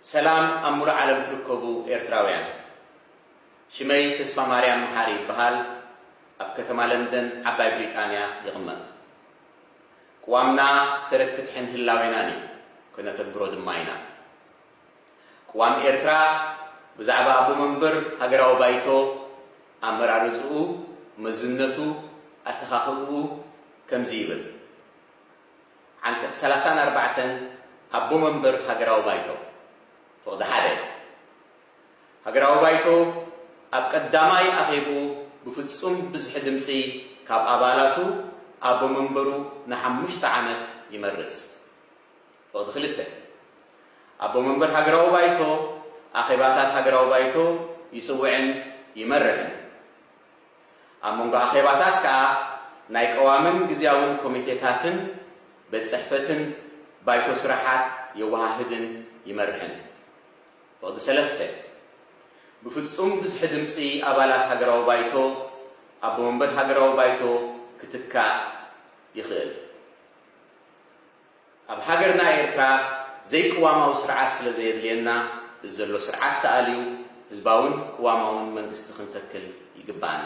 ሰላም ኣብ ሙሉእ ዓለም ትርከቡ ኤርትራውያን። ሽመይ ተስፋ ማርያም መሓሪ ይበሃል። ኣብ ከተማ ለንደን ዓባይ ብሪጣንያ ይቕመጥ። ቅዋምና ሰረት ፍትሕን ህላዌናን እዩ፣ ከነተግብሮ ድማ ኢና። ቅዋም ኤርትራ ብዛዕባ ኣቦ መንበር ሃገራዊ ባይቶ ኣመራርጽኡ፣ መዝነቱ፣ ኣተኻኽብኡ ከምዚ ይብል። ዓንቀጽ ሰላሳን ኣርባዕተን ኣቦ መንበር ሃገራዊ ባይቶ። ፍቕዲ ሓደ። ሃገራዊ ባይቶ ኣብ ቀዳማይ ኣኼብኡ ብፍጹም ብዝሒ ድምጺ ካብ ኣባላቱ ኣቦ መንበሩ ንሓሙሽተ ዓመት ይመርጽ። ፍቕዲ ክልተ። ኣቦ መንበር ሃገራዊ ባይቶ ኣኼባታት ሃገራዊ ባይቶ ይጽውዕን ይመርሕን። ኣብ መንጎ ኣኼባታት ከኣ ናይ ቀዋምን ግዝያውን ኮሚቴታትን ቤት ጽሕፈትን ባይቶ ስራሓት የወሃህድን ይመርሕን። ፍቕዲ ሰለስተ። ብፍጹም ብዝሒ ድምጺ ኣባላት ሃገራዊ ባይቶ ኣቦ መንበር ሃገራዊ ባይቶ ክትካእ ይኽእል። ኣብ ሃገርና ኤርትራ ዘይቅዋማዊ ስርዓት ስለ ዘየድልየና፣ እዚ ዘሎ ስርዓት ተኣልዩ ህዝባውን ቅዋማውን መንግስቲ ክንተክል ይግባኣና።